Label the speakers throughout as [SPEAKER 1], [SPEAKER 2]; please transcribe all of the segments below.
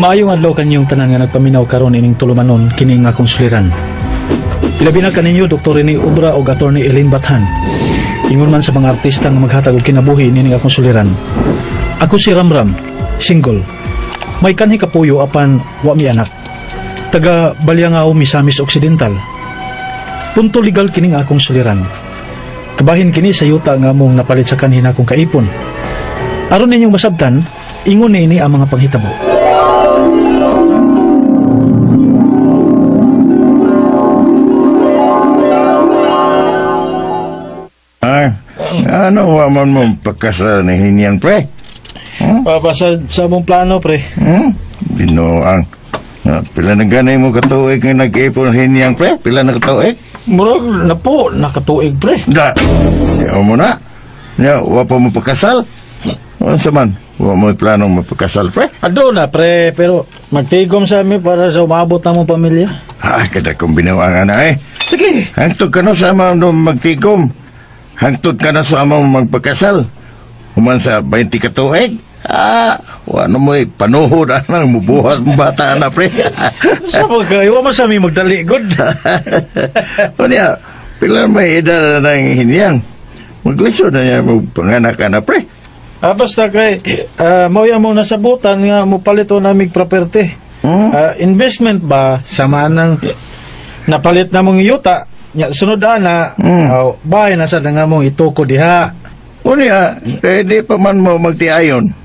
[SPEAKER 1] Maayong adlaw kanyong tanan nga nagpaminaw karon ining tulumanon kining akong suliran. Ilabi na kaninyo Dr. Rene Obra og Attorney Elaine Bathan. Ingon man sa mga artista nga maghatag og kinabuhi nining akong suliran. Ako si Ramram, single. May kanhi kapuyo apan wa mi anak. Taga Baliangao, Misamis Occidental. Punto legal kining akong suliran. Kabahin kini sa yuta nga among napalit sa kanhi akong kaipon. Aron ninyong masabtan, ingon niini ang mga panghitabo.
[SPEAKER 2] Ah, ano wa man mo pagkasal ni Hinyan, pre?
[SPEAKER 1] Papa, sa among plano, pre.
[SPEAKER 2] Hmm? Binuang. Ah, pila na ganay mo katuig nga nag-ipon Hinyang, pre? Pila na katuig?
[SPEAKER 1] Murag na po, nakatuig, pre.
[SPEAKER 2] Da. Yaw mo na. Ya, wa pa mo pagkasal? Unsa man? Wa mo planong mapagkasal, pre?
[SPEAKER 1] Ado na, pre, pero magtigom sa amin para sa umabot na mong pamilya.
[SPEAKER 2] Ah, kada kong binuang ana eh.
[SPEAKER 1] Sige.
[SPEAKER 2] Hangtod ka na sa ama mo magtikom. Hangtod ka na sa ama mo magpagkasal. Human sa 20 katuig. Ah, wa na mo eh, panuhod anang mubuhat mo bata na, pre.
[SPEAKER 1] Sa pagka, iwa man sa amin magdali, good.
[SPEAKER 2] O niya, pila may edad na ng hinyang. Maglisod na niya magpanganak ka na, pre.
[SPEAKER 1] Ah, basta kay, mao yung mong nasabutan nga mupalit o namig property.
[SPEAKER 2] Hmm?
[SPEAKER 1] Ah, investment ba, samaan ng napalit na mong yuta, nya, sunod ana, aw, bahay na sa nga mong ituko diha.
[SPEAKER 2] O niya, eh, di pa man mo magtiayon.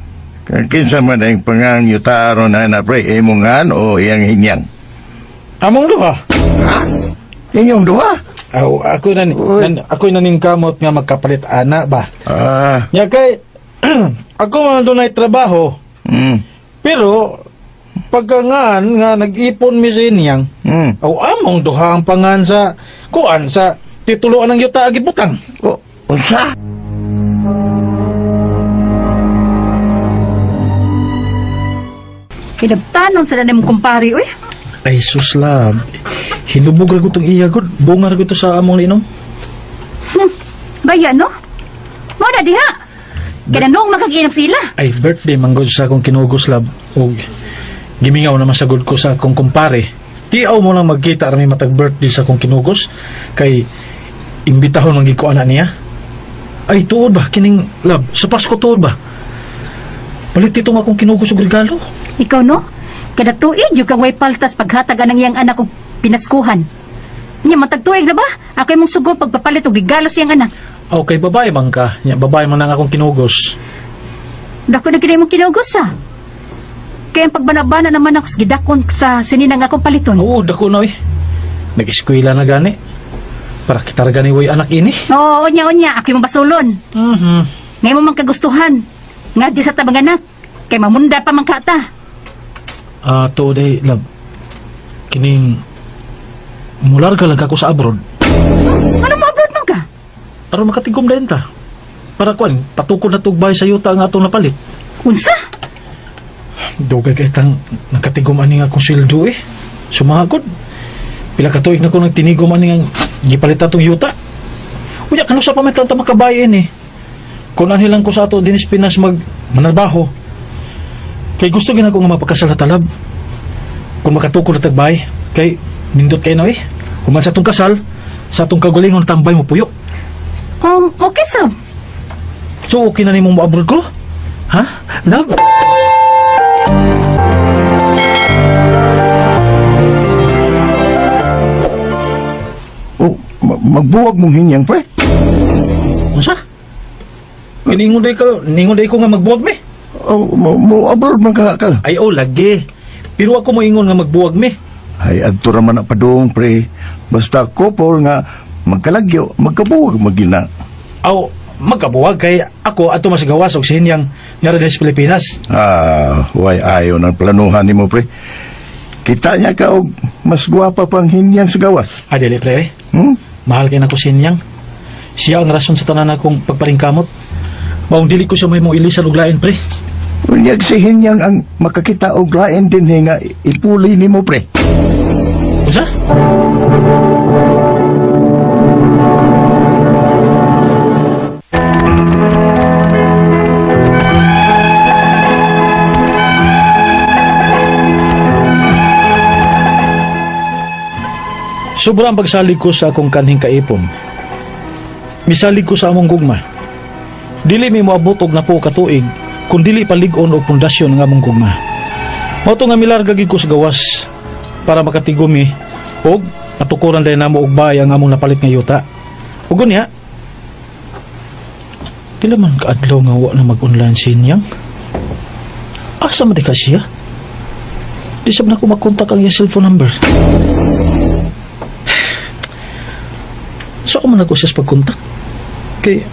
[SPEAKER 2] Kinsa man ang pangangyutaro na na, pre, imungan o iyang hinyang.
[SPEAKER 1] Among duha.
[SPEAKER 2] Inyong duha?
[SPEAKER 1] Aw, ako na
[SPEAKER 2] Uy.
[SPEAKER 1] nan, ako naningkamot nga magkapalit ana ba.
[SPEAKER 2] Ah,
[SPEAKER 1] Nya kay ako man dunay trabaho, pero pagkangan nga nag-ipon mi sa inyang, aw among duha ang pangan sa kuan sa tituloan ng yuta agi butang.
[SPEAKER 2] O, unsa?
[SPEAKER 3] Kinabtanon sa na mong kumpare, uy.
[SPEAKER 1] Ay sus lab, hinubog ra gud tong iya gud, bunga ra gud to sa among linom.
[SPEAKER 3] Baya, no? Mo na diha. Kaya nung makag-inap sila.
[SPEAKER 1] Ay birthday man gud sa akong kinugos lab ug gimingaw naman sa gud ko sa akong kumpare. Tiaw mo lang magkita rami matag birthday sa akong kinugos kay imbitahon man gid ko ana niya. Ay tuod ba kining lab sa Pasko tuod ba? Palit itong akong kinugos og regalo.
[SPEAKER 3] Ikaw, no? Kada tuig, yung kang way paltas paghatag ang iyang anak og pinaskuhan. Nya matag tuig na ba? Ako imong sugo pagpapalit og regalo sa iyang anak.
[SPEAKER 1] Okay, babae man ka. Nya babae man ang akong kinugos.
[SPEAKER 3] Dako na gid imong kinugos ah. Kaya ang pagbanabana naman ako sa gidakon sa sininang akong paliton.
[SPEAKER 1] Oo, dako na oy. Nag-eskwela na gani. Para kita ra gani way anak ini.
[SPEAKER 3] Oo, unya unya, ako imong basulon. Ngayon mo man kagustuhan. Nga di sa tabang anak. Kay mamunda pa man kata.
[SPEAKER 1] Ah, tuod ay love. Kining mularga lang ako sa abroad.
[SPEAKER 3] Ano mo abroad man ka?
[SPEAKER 1] Aron makatigom dayon ta. Para kuan, patukod na tugbay sa yuta ang atong napalit.
[SPEAKER 3] Unsa?
[SPEAKER 1] Dugay kay tang nakatigom ani nga akong sweldo eh. Sumagod. Pila ka tuig na ko nagtinigom ani nga gipalit atong yuta. Unya kanu sa pa man ta makabayin eh. Kung anhi lang ko sa ato dinis Pinas mag manarbaho. Kay gusto gina ko nga mapakasal na talab. Kung makatukod na tagbay, kay nindot kay na eh. Human sa atong kasal, sa atong kagalingon tambay mo puyo.
[SPEAKER 3] Okay sab.
[SPEAKER 1] So okay na nimong moabroad ko? Ha? Love?
[SPEAKER 2] O, magbuwag mong hinyang, pre.
[SPEAKER 1] Unsa? Ningon day ko, ningon day ko nga magbuwag mi.
[SPEAKER 2] O, mo abroad man ka ka.
[SPEAKER 1] Ay oh, lagi. Pero ako moingon nga magbuwag mi.
[SPEAKER 2] Ay, adto ra man na padung, pre. Basta couple nga magkalagyo, magkabuwag magina.
[SPEAKER 1] Aw, magkabuwag kay ako ato masagawas og sinyang nga rin sa Pilipinas.
[SPEAKER 2] Ah, way ayo ng planuhan nimo, pre. Kita niya ka og mas gwapa pang hinyang sa gawas.
[SPEAKER 1] Ay dili pre. Eh.
[SPEAKER 2] Hmm?
[SPEAKER 1] Mahal kay nako sinyang. Siya ang rason sa tanan akong pagparingkamot. Maong dili ko siya may ilisan og lain pre.
[SPEAKER 2] Unyag si hinyang ang makakita og lain din nga ipuli nimo, pre.
[SPEAKER 1] Unsa? Sobra ang pagsalig ko sa akong kanhing kaipon. Misalig ko sa among gugma. Dili mi moabot og napo ka tuig kun dili palig-on og pundasyon ang among gugma. Mao to nga milarga gid ko sa gawas para makatigom mi og matukuran dayon namo og bay ang among napalit nga yuta. Ug unya, pila man kaadlaw nga wa na mag-online sinyang? Asa man di ka siya? Di sab na ko makontak ang iyang cellphone number. So, man ako siya sa pagkontak. Kay,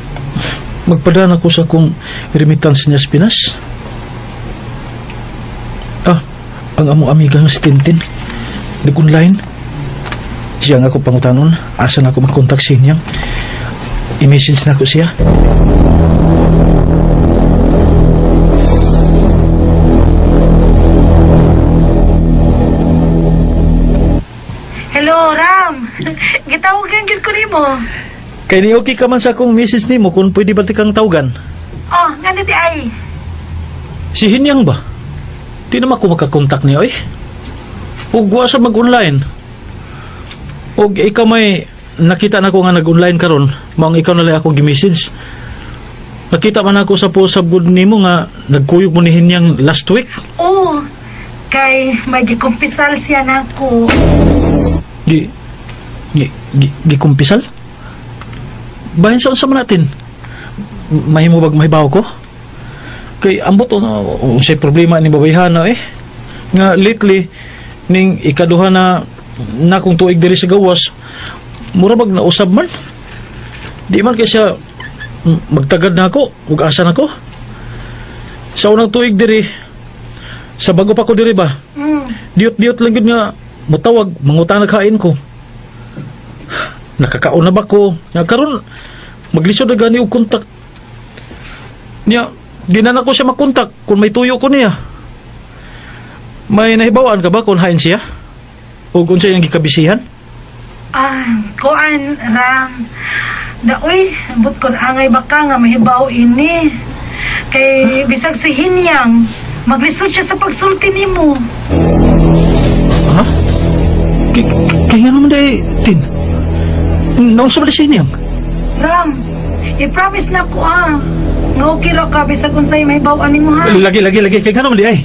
[SPEAKER 1] magpadaan ako sa akong remittance niya sa Pinas. Ah, ang among amiga nga si Tintin. Nag-online. Siya nga ako pangutanon. Asa na ako magkontak sa inyang. I-message na ako siya.
[SPEAKER 4] Hello, Ram. Gitawagan gyud ko nimo.
[SPEAKER 1] Kay ni okay ka man sa akong message nimo kung pwede ba ti kang tawagan.
[SPEAKER 4] Oh, nga di ay.
[SPEAKER 1] Si Hinyang ba? Di naman ako makakontak niya, oy. Ug wa sa mag-online. Ug ikaw may nakita na ko nga nag-online karon, maong ikaw na lang ako gi-message. Nakita man ako sa post sa good nimo nga nagkuyog mo ni Hinyang last week.
[SPEAKER 4] Oh, kay may gikumpisal siya nako.
[SPEAKER 1] Gi gi gi, gikumpisal? Bahin sa unsa man natin? Mahimo bag mahibaw ko? Kay ambot ono unsay problema ni babayhana eh. Nga lately ning ikaduha na na kung tuig diri sa gawas, mura bag nausab man. Di man kay siya magtagad na ako ug asa na ko. Sa unang tuig diri, sa bago pa ko diri ba, diot-diot lang gyud nga mutawag, mangutana kain ko. Nakakaon na ba ko? Nga karon maglisod na gani og kontak. Niya, di na nako siya makontak kung may tuyo ko niya. May nahibawaan ka ba kung hain siya? O kung siya iyang gikabisihan?
[SPEAKER 4] Ah, kuan, Ram. Da uy, ambot kon angay baka nga mahibaw ini. Kay bisag si Hinyang, maglisod siya sa pagsulti nimo.
[SPEAKER 1] Ha? Kaya naman dahil, Tin. Naunsa ba siya niyang?
[SPEAKER 4] Ram, i-promise na ko ah. Nga okay ra ka bisag unsay mahibaw nimo ha.
[SPEAKER 1] Lagi, lagi, lagi. Kaya naman di ay.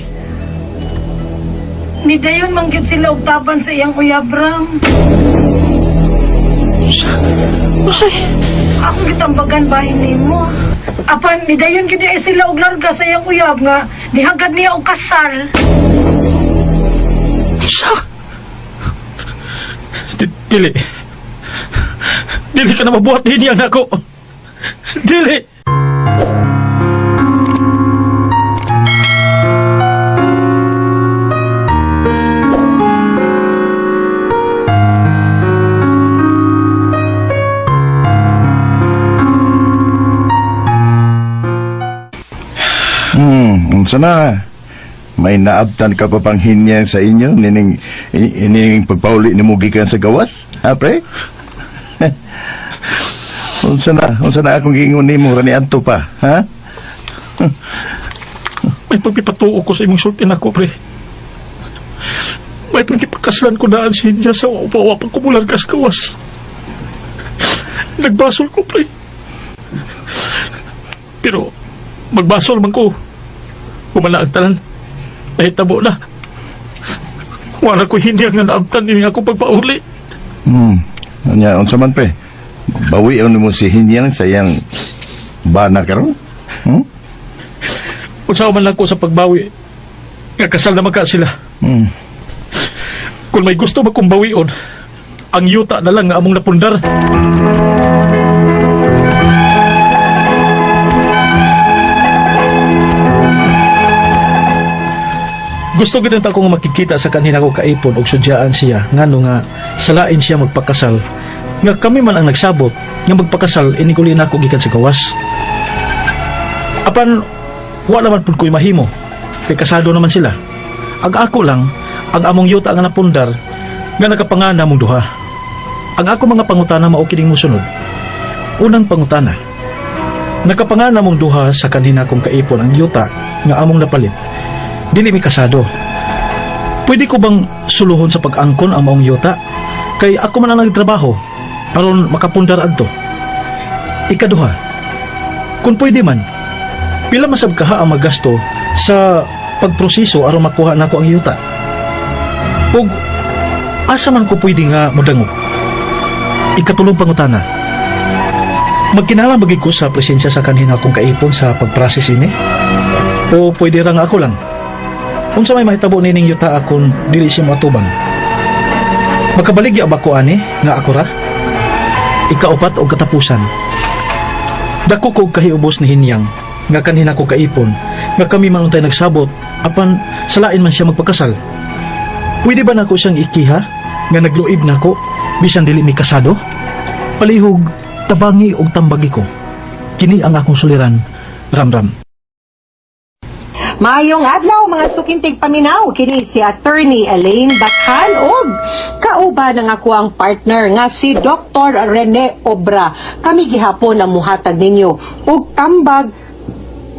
[SPEAKER 4] Ni dayon man gyud sila og taban sa iyang uyab, Ram.
[SPEAKER 1] Usay.
[SPEAKER 4] Akong gitambagan bahin nimo. Apan nidayon gyud ay sila og larga sa iyang uyab nga nihagad niya og kasal.
[SPEAKER 1] Sa? Dili. Dili ka na mabuhat din niya nako. Dili.
[SPEAKER 2] Unsa na? May naabtan ka pa pang hinyang sa inyo nining ining pagpauli nimo gikan sa gawas? Ha, pre? Unsa na? Unsa na akong giingon nimo rani adto pa, ha?
[SPEAKER 1] May pagpipatuo ko sa imong sulti nako, pre. May pagpipakaslan ko daan sa inyo sa upawa pang kumulargas kawas. Nagbasol ko, pre. Pero, magbasol man ko. Kumala ang tanan. Nahitabo na. Wala ko hindi ang naabtan ni ako pagpauli.
[SPEAKER 2] Anya unsa man pre? Bawi ang nimo si hinyang sa iyang bana karon? Hmm?
[SPEAKER 1] Unsa man lang ko sa pagbawi. Nga kasal na magka sila. Kung may gusto magkumbawion, ang yuta na lang nga among napundar. Gusto gid ta akong makikita sa kanina ko kaipon og sudyaan siya ngano nga salain siya magpakasal. Nga kami man ang nagsabot nga magpakasal iniguli nako gikan sa gawas. Apan wa naman pud ko'y mahimo kay kasado naman sila. Ang ako lang ang among yuta nga napundar nga nakapangana mong duha. Ang ako mga pangutana mao kining mosunod. Unang pangutana. Nakapangana mong duha sa kanhina kong kaipon ang yuta nga among napalit. Dili mi kasado. Pwede ko bang suluhon sa pag-angkon ang maong yuta? Kay ako man ang nagtrabaho aron makapundar adto. Ikaduha, kung pwede man, pila masab kaha ang magasto sa pagproseso aron makuha nako ang yuta? Ug asa man ko pwede nga modangop? Ikatulong pangutana, magkinahanglan ba gyud ko sa presensya sa kanhi nakong kaipon sa pag-process ini? O pwede ra nga ako lang? Unsa may mahitabo nining yuta akon dili siya moatubang? Makabaligya ba ko ani nga ako ra? Ikaupat og katapusan. Dako ko kahiubos ni Hinyang nga kanhi nako kaipon nga kami man untay nagsabot apan sa lain man siya magpakasal. Pwede ba nako siyang ikiha nga nagluib nako bisan dili mi kasado? Palihog tabangi og tambagi ko. Kini ang akong suliran, Ramram.
[SPEAKER 5] Maayong adlaw, mga suking tigpaminaw, kini si Attorney Elaine Bathan og kauban ang akoang partner nga si Dr. Rene Obra. Kami gihapon ang muhatag ninyo og tambag,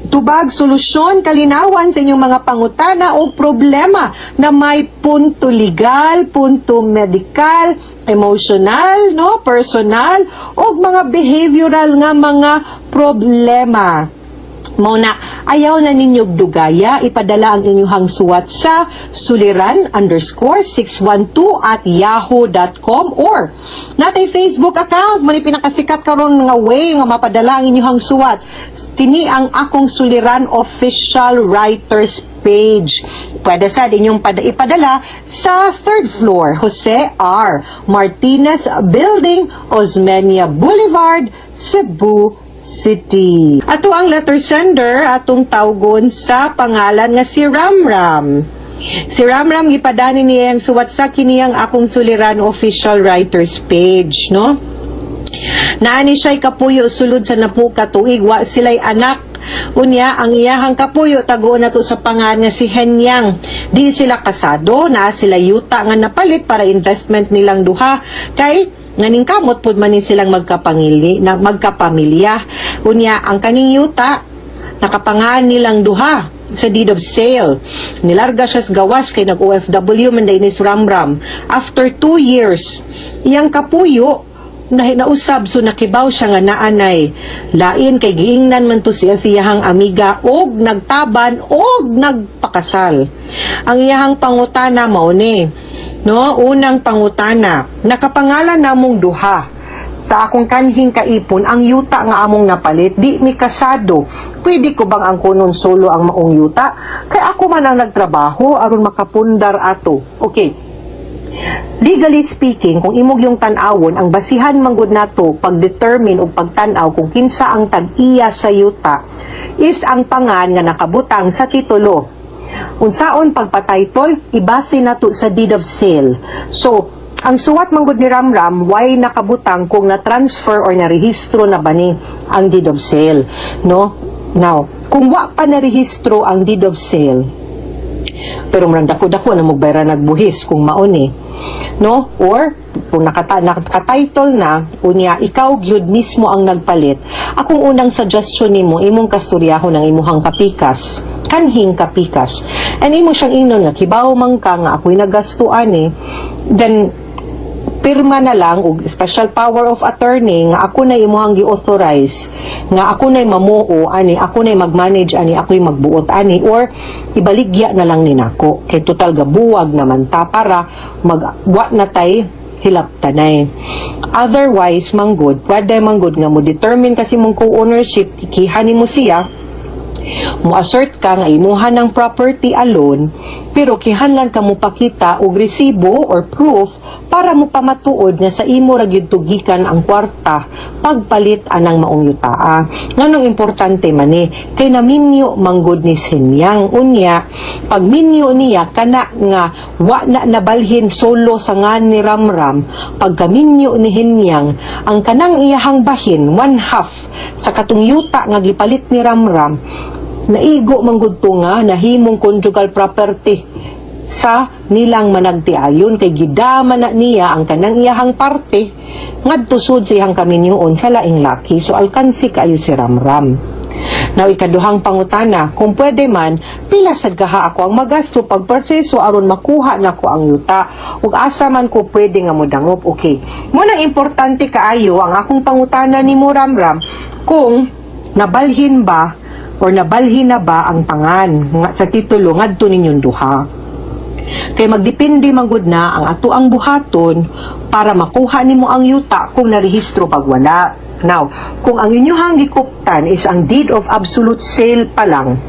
[SPEAKER 5] tubag, solusyon, kalinawan sa inyong mga pangutana o problema na may punto legal, punto medical, emotional, no, personal o mga behavioral nga mga problema. Mao na, ayaw na ninyo dugaya, ipadala ang inyong suwat sa suliran_612@yahoo.com or natay Facebook account, mao ni pinakasikat karon nga way nga mapadala ang inyong suwat. Kini ang Akong Suliran Official Writers page. Pwede sa inyong ipadala sa third floor, Jose R. Martinez Building, Osmeña Boulevard, Cebu City. Ato ang letter sender, atong tawgon sa pangalan nga si Ramram. Si Ramram, gipadani niya ang suwat sa kiniyang Akong Suliran Official Writers page, no? Naani siya'y kapuyo sulod sa napu ka tuig, wa sila'y anak. Unya, ang iyahang kapuyo taguon nato sa pangalan nga si Henyang. Di sila kasado, naa sila yuta nga napalit para investment nilang duha kay nganing kamot pud man ni silang magkapangili na magkapamilya. Unya, ang kaning yuta nakapangan nilang duha sa deed of sale. Nilarga siya sa gawas kay nag-OFW man ni Ramram. After 2 years, iyang kapuyo na nausab, so nakibaw siya nga naanay lain kay giingnan man to siya siyahang amiga og nagtaban og nagpakasal. Ang iyahang pangutana mao ni, no? Unang pangutana, nakapangalan namong duha sa akong kanhing kaipon ang yuta nga among napalit, di mi kasado. Pwede ko bang angkonon solo ang maong yuta kay ako man ang nagtrabaho aron makapundar ato? Okay. Legally speaking, kung imong yung tan-awon, ang basihan manggod nato pag-determine o pagtan-aw kung kinsa ang tag-iya sa yuta is ang pangan nga nakabutang sa titulo. Unsaon pagpa-title, ibase nato sa deed of sale. So, ang suwat manggod ni Ramram, why nakabutang kung na-transfer or narehistro na ba ni ang deed of sale, no? Now, kung wa pa narehistro ang deed of sale, pero murang dako-dako na mugbayra nagbuhis kung maon eh. No? Or kung nakatitle na, unya ikaw gyud mismo ang nagpalit. Akong unang suggestion nimo, imong kastoryahon ang imuhang kapikas, kanhing kapikas. And imo siyang ingnon nga kibaw man ka nga ako'y nagastuan eh. Then pirma na lang og special power of attorney nga ako na imuhang gi-authorize nga ako na mamuo ani, ako na mag-manage ani, ako'y magbuot ani, or ibaligya na lang ni nako kay total gabuwag naman ta para magwa na tay hilaptanay. Otherwise manggod, pwede manggod nga mo determine kasi mong co-ownership, ikiha nimo siya, mo assert ka nga imuha ng property alone, pero kinahanglan ka mo pakita og resibo or proof para mo pamatuod nga sa imo ra gyud tugikan ang kwarta pagpalit anang maong yutaa. Nganong importante man ni? Kay naminyo manggod ni Sinyang. Unya pag minyo niya, kana nga wa na nabalhin solo sa ngan ni Ramram, pagkaminyo ni Hinyang, ang kanang iyahang bahin, one half sa katong yuta nga gipalit ni Ramram, naigo manggod to nga nahimong conjugal property sa nilang managtiayon kay gidama na niya ang kanang iyahang parte ngadto sud sa iyang kaminyoon sa laing laki. So alkansi kaayo si Ramram. Now, ikaduhang pangutana, kung pwede man, pila sad kaha ako ang magasto pagproseso aron makuha nako ang yuta ug asa man ko pwede nga modangop? Okay. Munang importante kaayo ang akong pangutana nimo, Ramram, kung nabalhin ba or nabalhin na ba ang pangan nga sa titulo ngadto ninyong duha. Kay magdepende man gud na ang ato ang buhaton para makuha nimo ang yuta kung narehistro pag wala. Now, kung ang inyuhang gikuptan is ang deed of absolute sale pa lang,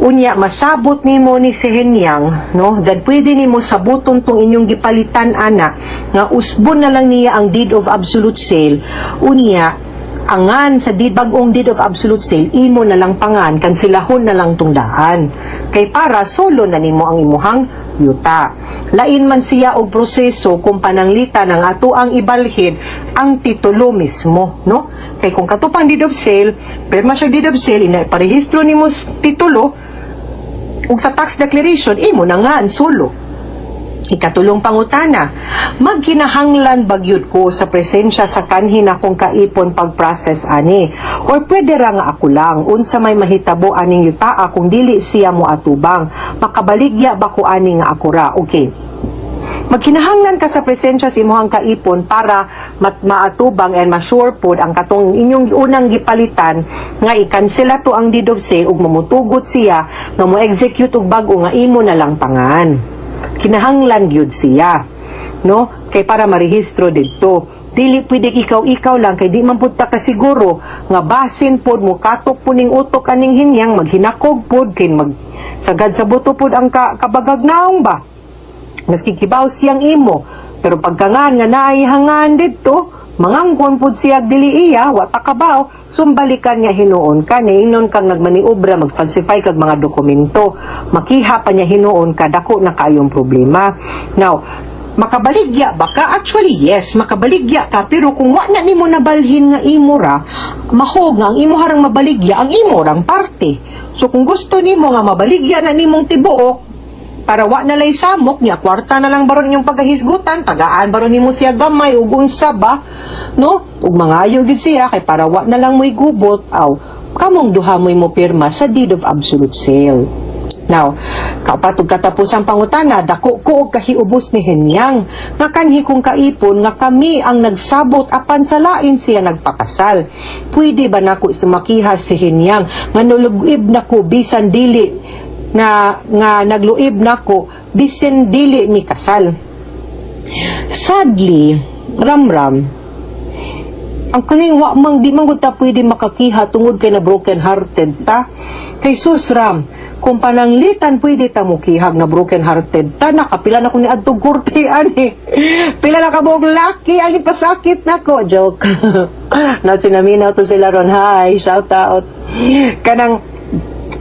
[SPEAKER 5] unya masabot nimo ni si Henyang, no? Then pwede nimo sabuton tong inyong gipalitan ana nga usbon na lang niya ang deed of absolute sale. Unya angan sa deed, bag-ong deed of absolute sale, imo na lang pangan, kansilahon na lang tong daan kay para solo na nimo ang imuhang yuta. Lain man siya og proseso kung pananglitan ang ato ang ibalhin ang titulo mismo, no? Kay kung katupang deed of sale, pirma siya deed of sale, ina parehistro nimo titulo ug sa tax declaration imo na nga ang solo. Ikatulong pangutana, magkinahanglan bagyod ko sa presensya sa kanhi akong kaipon pag-process ani? Or pwede ra nga ako lang? Unsa may mahitabo aning yutaa kung dili siya mo atubang? Makabaligya ba ko ani nga ako ra? Okay. Magkinahanglan ka sa presensya sa imuhang kaipon para maatubang and ma-sure pod ang katong inyong unang gipalitan nga i-cancel to ang deed of sale ug mamutugot siya nga mo execute og bag-o nga imo na lang pangan. Kinahanglan gyud siya, no? Kay para marehistro didto. Dili pwede ikaw-ikaw lang kay di man pud ta kasiguro nga basin pod mo katok po ning utok aning Hinyang, maghinakog pod kay mag sagad sa buto pod ang kabagag naong ba, maski kibaw siyang imo. Pero pagkangan nga naay hangan didto, mangangkon pud siya dili iya, wa ta kabaw, sumbalikan niya hinuon ka, niingnon kang nagmaniobra, magfalsify kag mga dokumento, makiha pa niya hinuon ka, dako na kayong problema. Now, makabaligya ba ka? Actually, yes, makabaligya ka, pero kung wa na nimo nabalhin nga imo ra, mahog nga ang imo harang mabaligya ang imo rang parte. So kung gusto nimo nga mabaligya na nimong tibuok, para wa na lay samok niya, kwarta na lang baron inyong pagahisgutan, tagaan baron nimo siya gamay ug unsa ba, no? Ug mangayo gid siya kay para wa na lang mo'y gubot, aw kamong duha mo'y mo pirma sa deed of absolute sale. Now, kaupat ug katapusang pangutana, dako ko og kahiubos ni Henyang nga kanhi kong kaipon nga kami ang nagsabot apan sa lain siya nagpakasal. Pwede ba nako sumakiha si Henyang nga nuluib nako bisan dili na nga nagluib nako bisan dili mi kasal? Sadly, Ramram, ang kaning wa mang di man gud ta pwede makakiha tungod kay na broken hearted ta. Kay sus, Ram, kung pananglitan pwede ta mukihag na broken hearted ta, nakapila na ko ni adto korte ani. Pila na ka buok laki ang ipasakit nako, joke. Na sinaminaw to sila ron. Hi, shout out. Kanang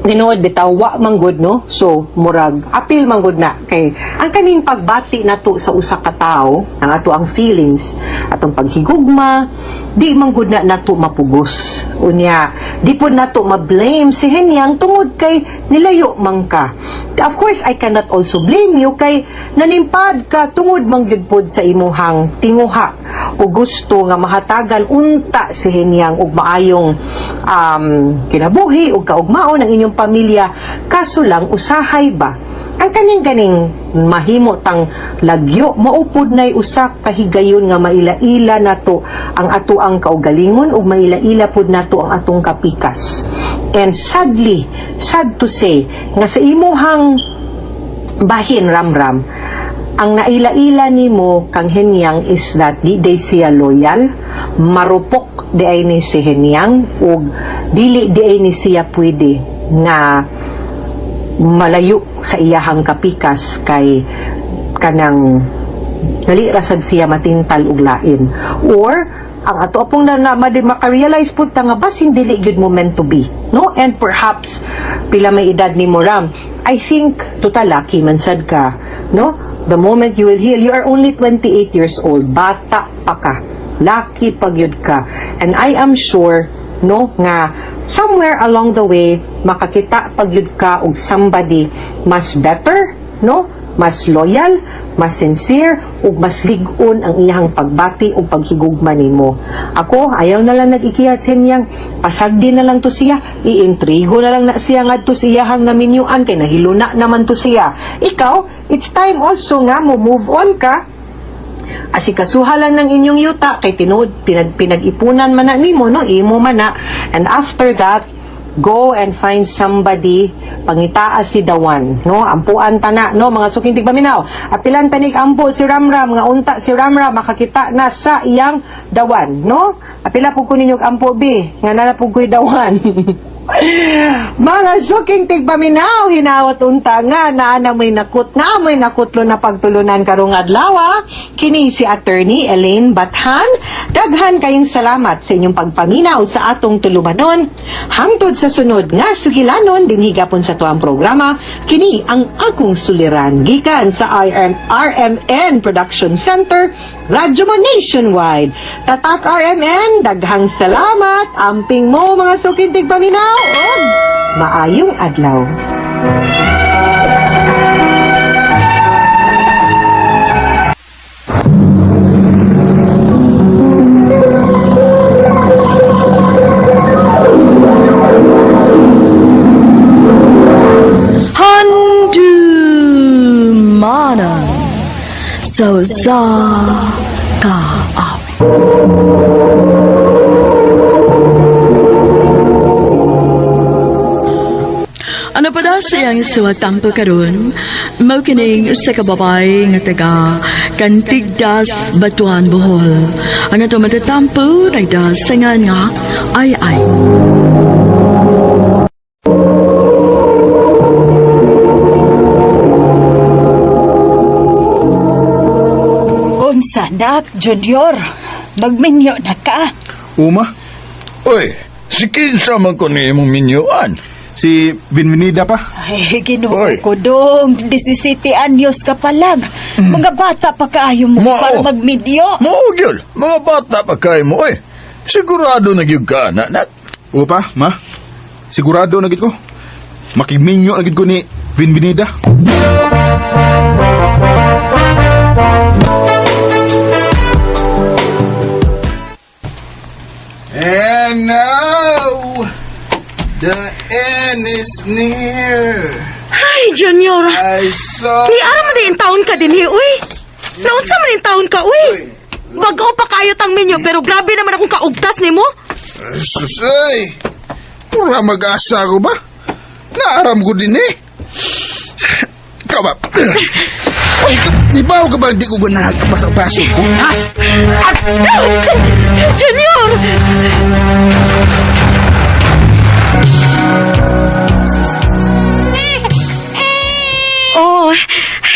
[SPEAKER 5] tinuod bitaw, wa man gud, no? So murag apil man gud na kay ang kaning pagbati nato sa usa ka tawo, ang ato ang feelings, atong paghigugma, di man gud na nato mapugos. Unya di pud nato ma-blame si Henyang tungod kay nilayo man ka. Of course, I cannot also blame you kay nanimpad ka tungod man gyud pod sa imuhang tinguha o gusto nga mahatagan unta si Henyang og maayong kinabuhi ug kaugmaon ang inyong pamilya. Kaso lang usahay ba ang kaning ganing mahimo tang lagyo, maupod nay usa ka higayon nga maila-ila nato ang ato ang kaugalingon ug maila-ila pud nato ang atong kapikas. And sadly, sad to say nga sa imuhang bahin, Ramram, ang naila-ila nimo kang Henyang is that di day siya loyal, marupok di ay ni si Henyang ug dili di ay ni siya pwede nga malayo sa iyahang kapikas kay kanang dali ra sad siya matintal og lain, or ang ato apong na maka-realize pud ta nga basin dili gyud mo meant to be, no? And perhaps pila may edad ni mo, Ram? I think total lucky man sad ka, no? The moment you will heal, you are only 28 years old, bata pa ka, lucky pa gyud ka. And I am sure, no, nga somewhere along the way makakita pa gyud ka og somebody mas better, no? Mas loyal, mas sincere, ug mas lig-on ang iyang pagbati ug paghigugma nimo. Ako, ayaw na lang nag-ikiha sa niyang pasagdi na lang to siya, iintrigo na lang na siya ngadto sa iyahang naminyuan kay nahiluna naman to siya. Ikaw, it's time also nga mo move on ka. Asikasuha lang ng inyong yuta kay tinuod pinag-ipunan man na nimo, no, imo man na, and after that go and find somebody, pangitaa si Dawan, no, ampuan tana, no, mga suking tigpaminaw. Apilan tanig ampo si Ramram nga unta si Ramram makakita na sa iyang Dawan, no. Apila pug ko ninyo ampo bi nga nana pug ko'y Dawan. Mga suking tigpaminaw, hinawat unta nga naa na may nakut na may nakutlo na pagtulunan karong adlaw. Kini si Attorney Elaine Bathan. Daghan kayong salamat sa inyong pagpaminaw sa atong tulumanon. Hangtod sa sunod nga sugilanon dinhi gapon sa tuang programa, kini ang akong suliran gikan sa RMN Production Center, Radyo Mo Nationwide. Tatak RMN, daghang salamat. Amping mo mga suking tigpaminaw ug maayong adlaw.
[SPEAKER 6] Handumanan so sa kaawit. Ano pa daw siyang suwatampo karon? Mao kining sa kababay nga taga Kantigdas, Batuan, Bohol. Ang ato matatampo nagdasangan nga ay ay.
[SPEAKER 7] Unsa nak, Junior? Magminyo na ka.
[SPEAKER 8] Uma,
[SPEAKER 2] Uy, si kinsa man ko ni imong minyuan.
[SPEAKER 8] si Bienvenida pa.
[SPEAKER 7] Ay, Ginoo
[SPEAKER 2] Oy.
[SPEAKER 7] ko dong. 17 anyos ka pa lang. Mga bata pa kaayo mo
[SPEAKER 2] Mao.
[SPEAKER 7] para magminyo.
[SPEAKER 2] Mao gyud, mga bata pa kay mo oy. Sigurado na gyud ka na, na.
[SPEAKER 8] Upa, ma. Sigurado na gid ko. Makigminyo na gid ko ni Bienvenida.
[SPEAKER 9] And now, the end is near.
[SPEAKER 6] Ay, Junior!
[SPEAKER 9] I saw.
[SPEAKER 6] Ni ara man din taon ka din uy. Naunsa man din taon ka, uy. Bago pa kayo tang minyo pero grabe naman akong kaugtas nimo.
[SPEAKER 9] Sus, ay. Mura mag-asa ko ba? Naaram ko din eh. Ikaw ba? Uy, ibaw ka ba hindi ko ganahan kapasok ko? Ha?
[SPEAKER 6] Junior! Oh,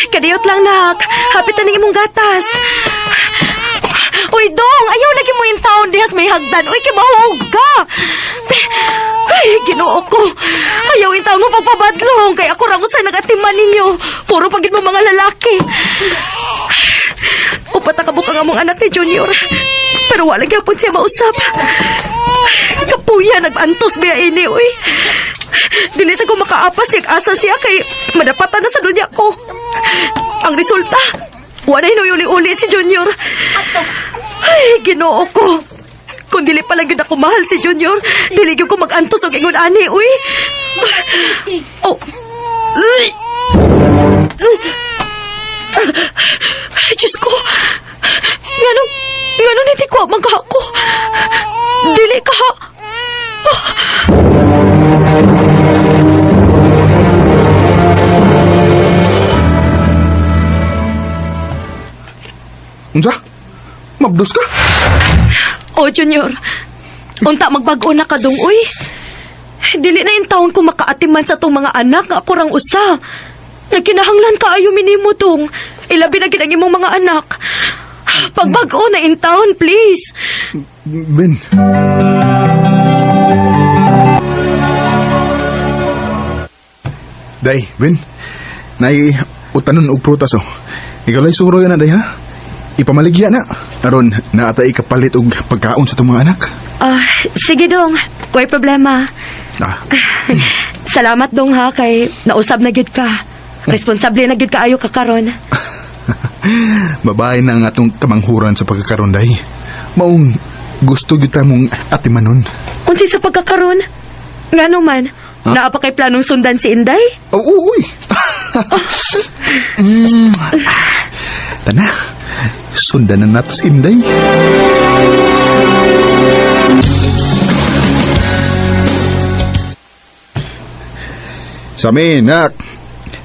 [SPEAKER 6] kadiyot lang nak. Hapit na ning imong gatas. Uy, dong, ayaw lagi mo in town dihas may hagdan. Uy, kibahog ka. Ay, Ginoo ko. Ayaw in town mo pagpabadlong kay ako ra usay nagatiman ninyo. Puro pagid mo mga lalaki. Upat na kabuk ang among anak ni Junior. Pero wala gyapon siya mausap. Kapuya, nag-antos biya ini, uy. Dili sa ko makaapas siya asa siya kay madapatan na sa dunya ko. Ang resulta, wala uli-uli si Junior. Ay, Ginoo ko. Kung dili pala gyud ako mahal si Junior, dili gyud ko mag-antos og ingon ani, uy. Oh. Uy. Ay, Diyos ko. Nganong, nganong hindi ko magka ako. Dili ka.
[SPEAKER 8] Unsa? Mabdos ka?
[SPEAKER 6] Oh, Junior. Unta magbag-o na ka dong, uy. Dili na yung taon ko makaatiman sa tong mga anak nga ako rang usa. Nagkinahanglan ka ayo minimo dong. Ilabi na gid ang imong mga anak. Pagbag-o na in town, please.
[SPEAKER 8] Ben. Day, Ben. Nay, utanon og prutas oh. Ikaw lay suroy na day ha. Ipamaligya na. Aron naatay kapalit og pagkaon sa itong mga anak.
[SPEAKER 6] Ah, sige dong. Way problema.
[SPEAKER 8] Ah,
[SPEAKER 6] Salamat dong ha kay nausab na gyud ka. Responsable na gyud kaayo ka karon.
[SPEAKER 8] Babae na ang atong kamanghuran sa pagkakaroon, day. Maong gusto gyud ta mong atimanon.
[SPEAKER 6] Unsi sa pagkakaron? Ngano man? Naa pa kay planong sundan si Inday?
[SPEAKER 8] Oh, uy. Tana, sundan na nato si Inday. Sami, nak.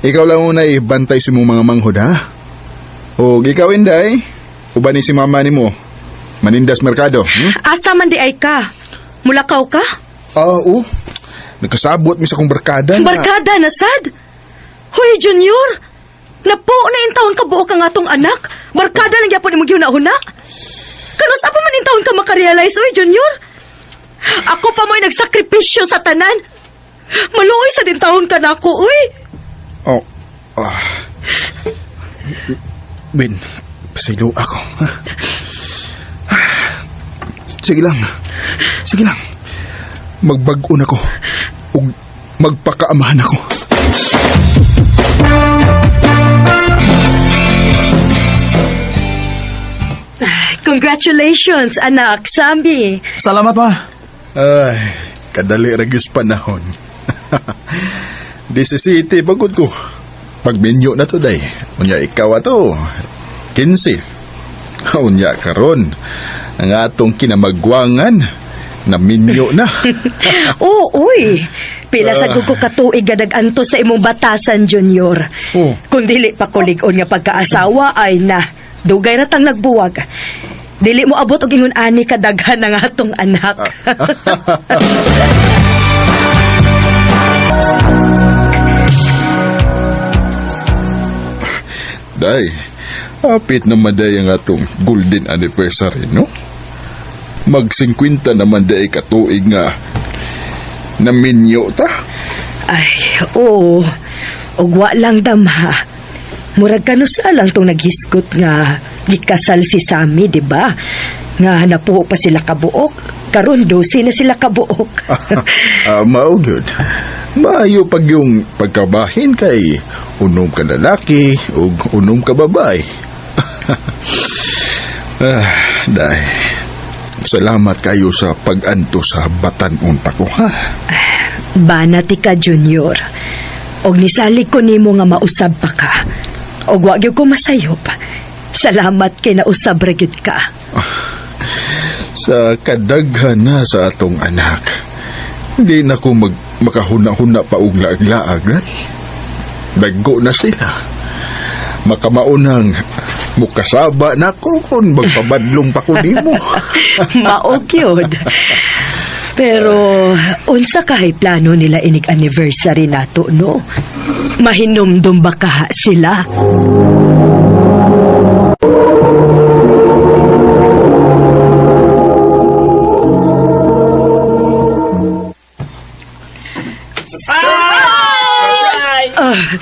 [SPEAKER 8] Ikaw lang una ibantay si mong mga manghod, ha? O ikaw, Inday, uban ni si mama ni mo. Manindas Merkado,
[SPEAKER 6] Asa man di ay ka? Mulakaw ka?
[SPEAKER 8] Ah, oo. Nagkasabot mi sa akong barkada. na-
[SPEAKER 6] Barkada na sad? Hoy, Junior! Napo na intawon ka buok ang atong anak? Barkada lang gyapon imong gihuna-huna? Kanus pa man intawon ka makarealize, oy, Junior? Ako pa mo'y nagsakripisyo sa tanan. Maluoy sa din taon ka na ako, uy!
[SPEAKER 8] Oh. Ah. Ben, pasaylo ako. Ha? Sige lang. Sige lang. Magbag-on ako. Ug magpakaamahan ako.
[SPEAKER 6] Congratulations, anak, Sambi.
[SPEAKER 1] Salamat, ma.
[SPEAKER 8] Ay, kadali ragis panahon. This is city, pagod ko. Pagminyo na to, day. Unya ikaw ato. 15. Unya karon. Ang atong kinamagwangan, naminyo na.
[SPEAKER 6] Oo, uy. Pila sa ko katuig nga nag-antos sa imong batasan, Junior.
[SPEAKER 8] Oh.
[SPEAKER 6] Kung dili pa kulig-on nga pagkaasawa ay na. Dugay ra tang nagbuwag. Dili mo abot og ingon ani kadaghan ang atong anak.
[SPEAKER 8] Day, hapit naman day ang atong golden anniversary, no? Mag 50 naman day katuig nga naminyo ta.
[SPEAKER 6] Ay, oo. Og wa lang damha. Murag kanusa lang tong naghisgot nga gikasal si Sammy, di ba? Nga napuo pa sila kabuok. Karon 12 na sila kabuok.
[SPEAKER 8] Mao gyud. Maayo pag yung pagkabahin kay unom ka lalaki ug unom ka babae. Day. Salamat kayo sa pag-anto sa batan-on pa ko, ha?
[SPEAKER 6] Banati ka, Junior. Og nisalig ko nimo nga mausab pa ka. Og wa gyud ko masayop. Salamat kay nausab ra gyud ka.
[SPEAKER 8] Sa kadaghan na sa atong anak. Hindi na ko makahuna-huna pa og laag-laag. Eh? Dagko na sila. Makamaunang mukasaba na ko kung magpabadlong pa ko nimo.
[SPEAKER 6] Mao gyud. Pero unsa kahay plano nila inig anniversary nato no? Mahinumdum ba kaha sila?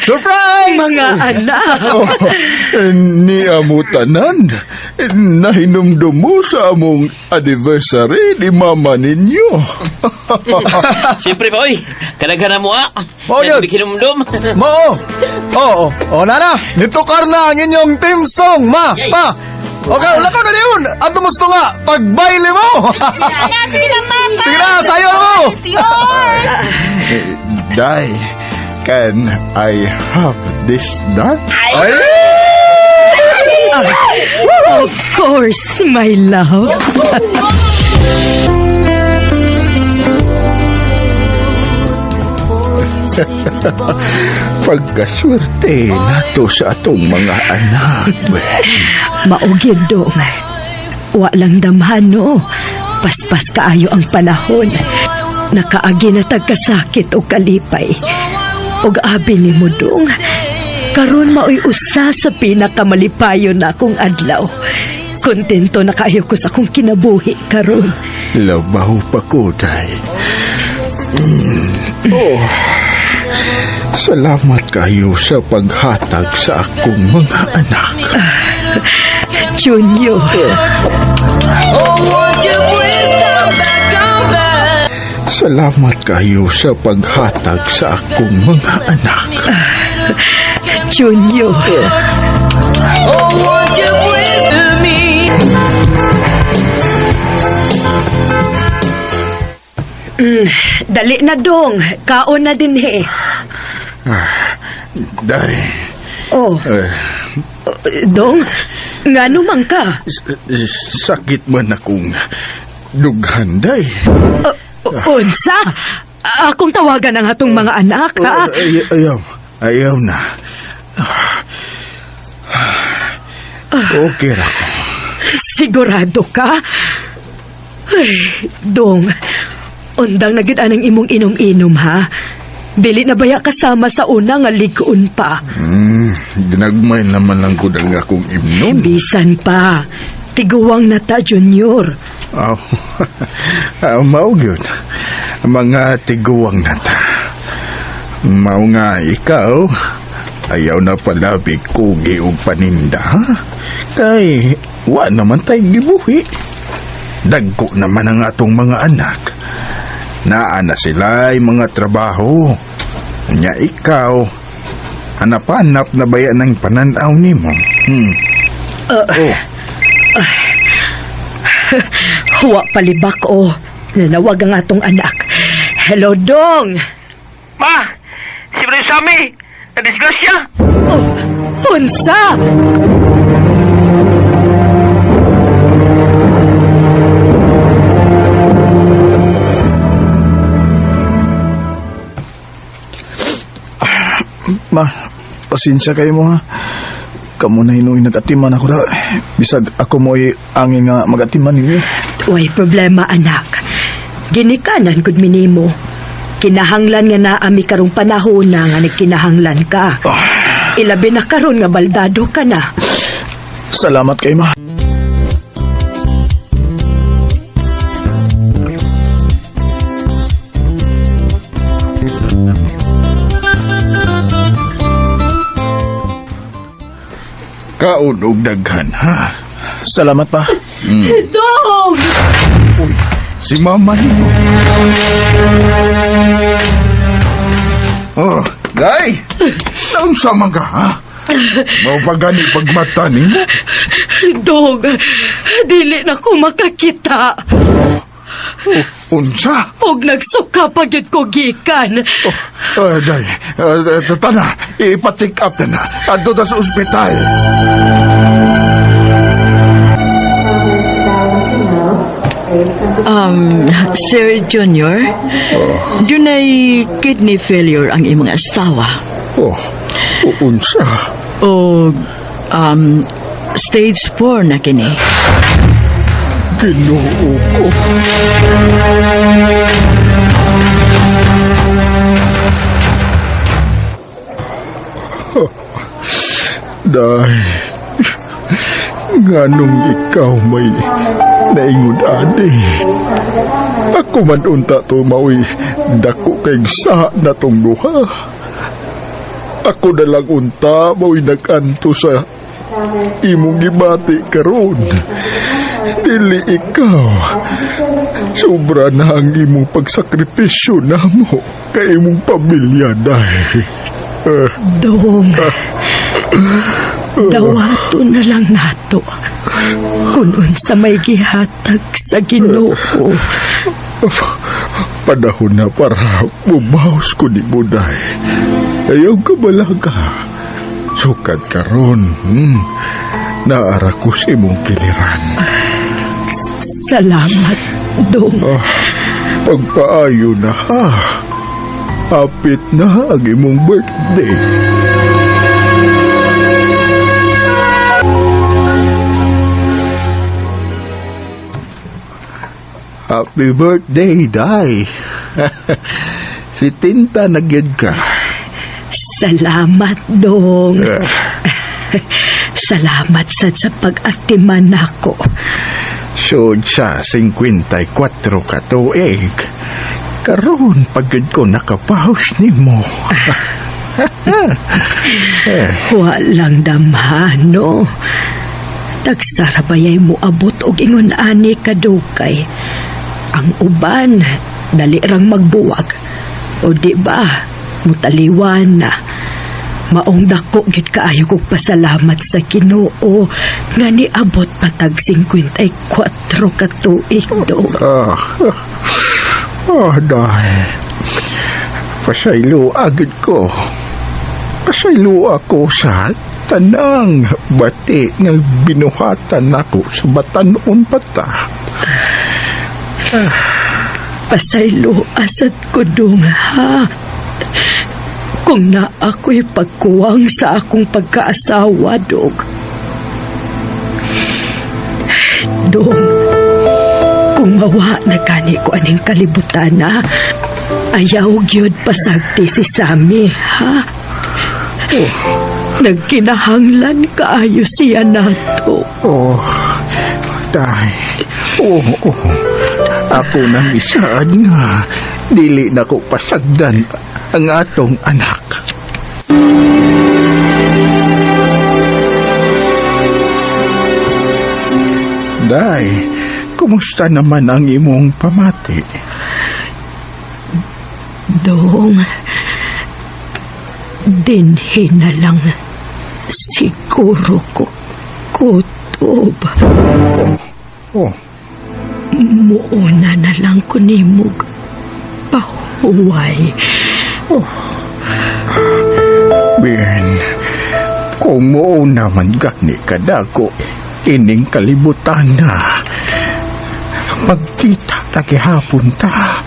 [SPEAKER 8] Surprise!
[SPEAKER 6] Mga anak.
[SPEAKER 8] Oh, ni amo tanan, nahinumdum mo sa among anniversary ni mama ninyo.
[SPEAKER 10] Siyempre ba, oy. Kalaghan na mo, ah.
[SPEAKER 11] Mao yun.
[SPEAKER 10] Nagbikinumdum.
[SPEAKER 11] Mao. Oo, oh, nana, nitukar na ang inyong team song, ma, pa. Okay, wala ka na yun. At tumusto nga, pagbaile mo.
[SPEAKER 7] Sige lang, Papa.
[SPEAKER 11] Sige na, sayo mo.
[SPEAKER 7] It's yours.
[SPEAKER 8] Day, can I have this done? Ay!
[SPEAKER 6] Of course, my love.
[SPEAKER 8] Pagkaswerte nato sa atong mga anak.
[SPEAKER 6] Maugid dong. Wa lang damhan no. Paspas kaayo ang panahon. Nakaagi na tagkasakit o kalipay. Og abi ni mo dong. Karon maoy usa sa pinakamalipayon na akong adlaw. Kontento na kaayo ko sa akong kinabuhi karon.
[SPEAKER 8] Labaw pa ko, Day. Oh, salamat kayo sa paghatag sa akong mga anak.
[SPEAKER 6] Junior.
[SPEAKER 8] Salamat. Salamat kayo sa paghatag sa akong mga anak.
[SPEAKER 6] Junior. Dali na dong. Kaon na din eh.
[SPEAKER 8] Day,
[SPEAKER 6] Oh,
[SPEAKER 8] eh,
[SPEAKER 6] dong. Ngano man ka?
[SPEAKER 8] sakit man akong dughan, day.
[SPEAKER 6] Unsa? Akong tawagan ang atong mga anak, ha?
[SPEAKER 8] Ay, ayaw, ayaw na. Okay ra ko.
[SPEAKER 6] Sigurado ka? Ay, dong. Undang na gid anang imong inom-inom, ha? Dili na baya kasama sa una nga ligon pa.
[SPEAKER 8] Ginagmay naman lang ko ang akong imnon.
[SPEAKER 6] Bisan pa. Tiguwang na ta, Junior.
[SPEAKER 8] Aw, ah, mao gyud. Mga tiguang na ta. Mao nga ikaw, ayaw na palabi kugi og paninda, ha? Kay, wa naman tay gibuhi. Dagko naman ang atong mga anak. Naa na sila'y mga trabaho. Nya ikaw, hanap-hanap na baya ng pananaw nimo. Oh.
[SPEAKER 6] Huwa palibak, oh. Nanawag ang atong anak. Hello, dong.
[SPEAKER 10] Ma! Si Brother Sammy! Nadisgrasya!
[SPEAKER 6] Oh, unsa?
[SPEAKER 11] Ma, pasensya kayo mo ha. Kamu na hinuoy nag-atiman ako da. Bisag ako mo'y angin nga mag-atiman ninyo.
[SPEAKER 6] Way problema, anak. Ginikanan gud minimo. Kinahanglan nga naami karong panahon na nga nagkinahanglan ka. Ilabi na karon nga baldado ka na.
[SPEAKER 11] Salamat kay ma.
[SPEAKER 8] Kaon og daghan, ha?
[SPEAKER 11] Salamat pa.
[SPEAKER 6] Dong!
[SPEAKER 8] Uy, si Mama ninyo. Oh, day! Naunsa man ka, ha? Mao pa gani pagmata nimo?
[SPEAKER 6] Dong! Dili na ko makakita.
[SPEAKER 8] Oh, unsa?
[SPEAKER 6] Og nagsuka pa gyud ko gikan.
[SPEAKER 8] Oh, day, tana, ipa-check up na na. Adto ta sa ospital.
[SPEAKER 12] Sir Junior, dunay kidney failure ang imong asawa.
[SPEAKER 8] Oh, unsa?
[SPEAKER 12] O stage 4 na kini.
[SPEAKER 8] Ginoo ko. Day, nganong ikaw may naingon ani. Ako man unta to maoy dako kay sa na tong duha. Ako na lang unta maoy nag-anto sa imong gibati karon. Dili ikaw. Sobra na ang imong pagsakripisyo namo kay imong pamilya dahil.
[SPEAKER 6] Dong. Dawato na lang nato. Kung unsa may gihatag sa Ginoo.
[SPEAKER 8] Panahon na para bumaos ko ni Buday. Ayaw ka balaga. Sukad karon, naara ko sa imong kiliran.
[SPEAKER 6] Salamat, Dong.
[SPEAKER 8] Ah, pagpaayo na ha. Apit na ang imong birthday. Happy birthday, Day. Si Tinta na gyud ka.
[SPEAKER 6] Salamat, Dong.
[SPEAKER 8] Eh,
[SPEAKER 6] Salamat sad sa pag-atiman nako.
[SPEAKER 8] Sud sa 54 ka tuig. Karon pag gyud ko nakapahos nimo.
[SPEAKER 6] Walang damhano. Tagsara bayay mo abot og ingon ani kadukay.
[SPEAKER 12] Ang uban, dali rang magbuwag. O di ba, mutaliwan na. Maong dako gid kaayo kog pasalamat sa Ginoo nga niabot patag 54 ka tuig, Dong.
[SPEAKER 8] Ah, ah, dahil. Pasaylo agad ko. Pasaylo ako sa tanang bati nga binuhatan nako sa batanon pa ta.
[SPEAKER 12] Pasaylo asad ko, Dong, ha. Kung naa ako'y pagkuwang sa akong pagkaasawa, Dong. Dong, kung mawa na gani ko aning kalibutan na, ayaw gyud pasagti si Sammy, ha? Nagkinahanglan kaayo siya nato.
[SPEAKER 8] Oh, dahil. Oh, oh. Ako nang isaad nga. Dili na ko pasagdan ang atong anak. Day, kumusta naman ang imong pamati?
[SPEAKER 12] Dong, dinhi na lang siguro ko kutob.
[SPEAKER 8] Oh,
[SPEAKER 12] Muuna na lang ko nimog pahuway.
[SPEAKER 8] Ben, kung mo naman gani kadako, ining kalibutan na. Magkita ta gihapon ta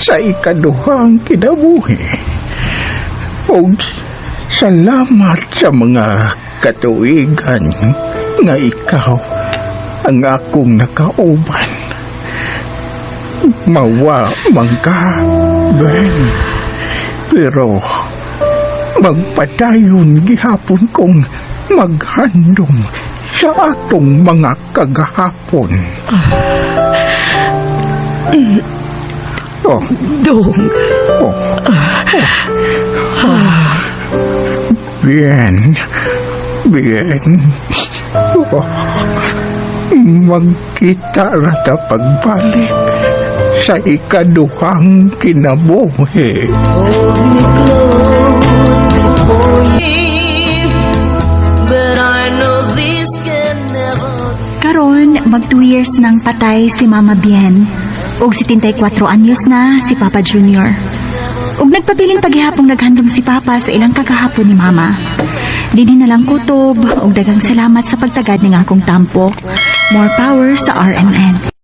[SPEAKER 8] sa ikaduhang kinabuhi. Og salamat sa mga katuigan nga ikaw ang akong nakauban. Mawa man ka, Ben. Pero magpadayon gihapon kong maghandom sa atong mga kagahapon. Oh,
[SPEAKER 12] Dong,
[SPEAKER 8] oh, oh. Bien, bien. Oh, magkita rata pagbalik sa ikaduhang kinabuhi.
[SPEAKER 13] Karon, mag 2 years nang patay si Mama Bien. Ug 74 anyos na si Papa Junior. Ug nagpabiling paghihapong naghandom si Papa sa ilang kakahapon ni Mama. Dinhi na lang kutob ug daghang salamat sa pagtagad ning akong tampo. More power sa RMN.